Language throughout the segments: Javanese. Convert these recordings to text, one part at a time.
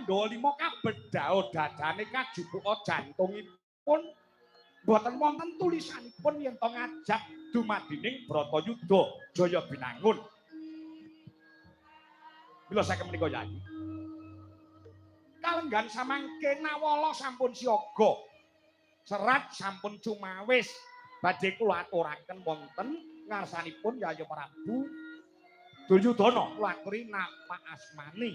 Pandhawa lima kabedhao dadane kajupuka jantungipun boten wonten tulisanipun yen to ngajak dumadining Bratayuda Jaya Binangun. Mila saking menika Yayi. Kalenggan samangke nawala sampun siaga. Serat sampun cumawis badhe kula aturaken wonten ngarsanipun Yayi Prabu Duryudana kula aturi napak asmani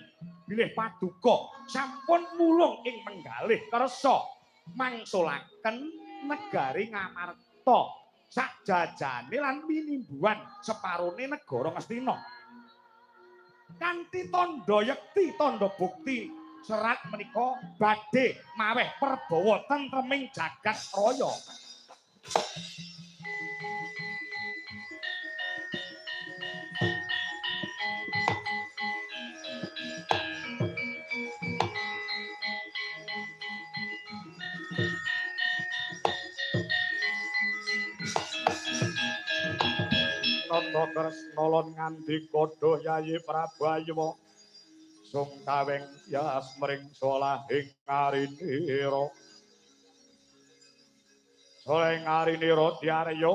bilih paduka sampun mulung ing menggalih kersa mangsulaken negari Ngamarta sakjajane lan minimbuhan separone negara Ngastina. Kanthi tandha yekti tandha bukti serat menika badhe maweh perbawa tentreming jagat raya. Nata Kresna lan ngandika duh Yayi Prabu Aywa sungkawing yas mring solahing arinira solehing arinira diarya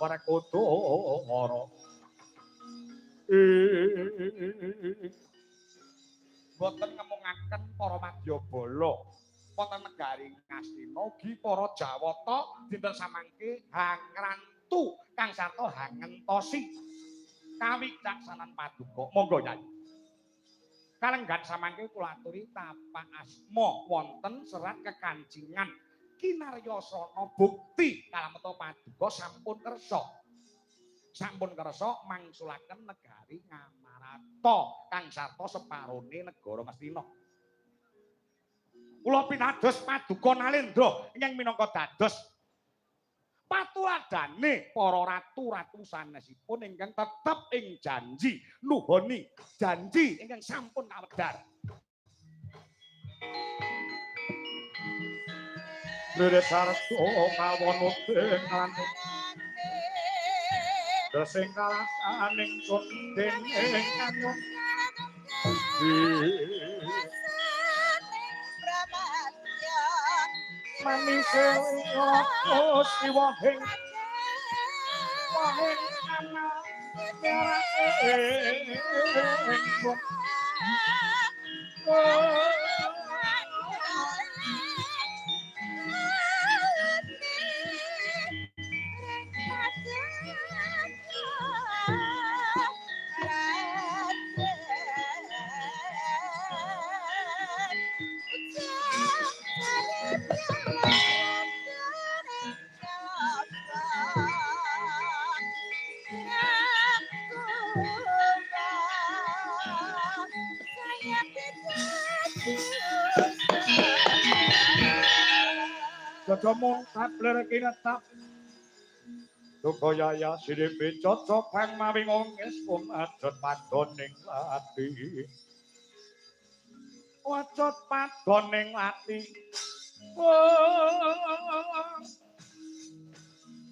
Werkudara. Boten ngemungaken para madyabala wonten negari Ngastina ugi para Jawata dinten samangke hangrantu kang sarta hangentosi kawicaksanan paduka. Monggo Yai. Kalenggan samangke kula aturi tapak asma wonten serat kekancingan kinaryasana bukti kalameta paduka sampun kersa. Sampun kersa mangsulaken negari Ngamarata kang sarta separone negara Ngastina. Kula pinados paduka Nalendra ingkang minangka dados patuladane para ratu-ratu sanesipun ingkang tetep ing janji nuhoni janji ingkang sampun kawedar. Liris sarta kawon uding lan desing kalasaning sun dening kanyun manise ratus iwahing wahing ana merake ingsun. Dadamu tabler kinetap Duka yaya siripi cocok kang mawi ngongis pun ajot padoning lati. Wajot padoning lati.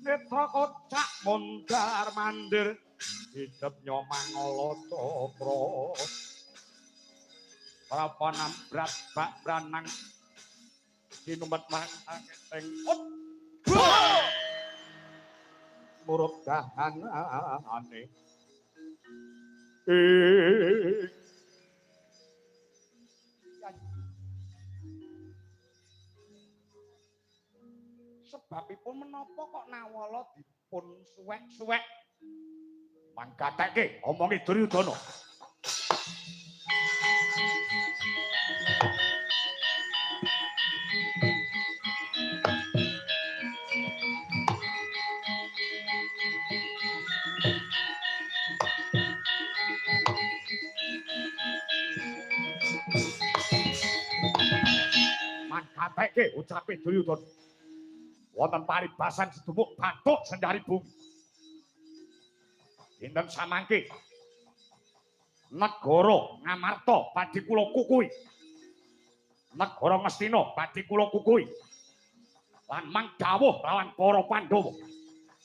Netra kocak mundar mandir hidep nyomang cokro. Prapanam brat bak branang sinumet mangkeng murup dahanane. Sebabipun menapa kok nawala dipun suwek-suwek? Manggateke omongi Duryudana. Manggateke ucape Duryudana. Wonten paribasan sedumuk bathuk sendari bumi. Dinten samangke negara Ngamarta badhe kula kukuhi. Negara Ngastina badhe kula kukuhi. Lan mang dawuh lawan para Pandhawa.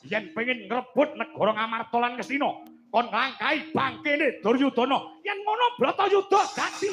Yen pengin ngrebut negara Ngamarta lan Ngastina, kon nglangkahi bangkene Duryudana. Yen ngono Bratayuda dadi.